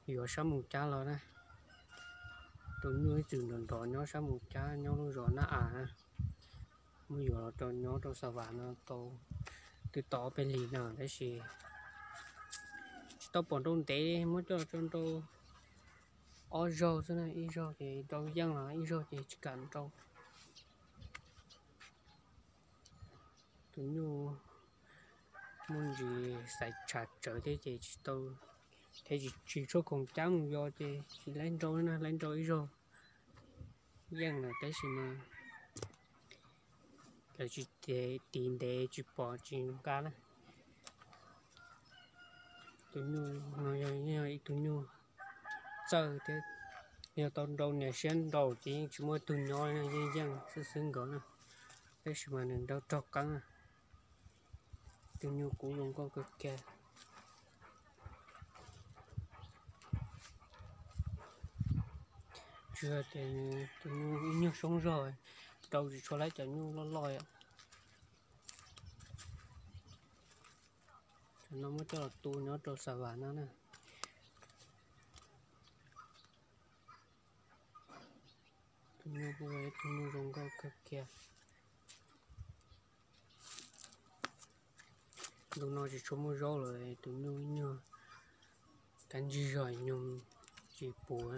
Yuav sab Moos Cab los na. Tus nyuj ib txwm nrov nrov nyob sab Moos Cab nyob lub zos Nab As na. Muab yuav los rau nyob rau Xa Vas no tau, twb tau ob peb hlis no tab sis tsis tau pom nrau ntev, muab coj los rau nrau ob zaug xwb na, ib zaug ces nrau yeej los ib zaug ces tsis kam nrau. Tus nyuj muaj ntsis xaiv tshav tsawv thiab ces tsis tau, thiab tsis tshua khoom cab mus yos ces tsis laib nrau na, laib nrau ib zaug yeej lawm tab sis mas lawv tsis tiv ntev tsis pom tsis nqa na. Tus nyuj no yog ib tug nyuj txawj thiab, yog tau nrau niam siab nrau ces yeej tsis muaj tug nyob, yeej yeej xwb xwb nkaus na, tab sis mas nws nrau raug qeeb na. Tus nyuj kub zoo nkauj kawg kiag. Tsis hais tias nws tus nyuj ib nyuag soob zog, rau tsis tshua laib cov nyuj loj loj. Cov no muab coj los tu nyob rau Xa Vas no na. Tus nyuj kuj yog ib tug nyuj zoo nkauj kawg kiag. Ntu no tsis tshua muaj zaub lawm, tus nyuj ib nyuag kab ntsig zog nyuag tsis puv.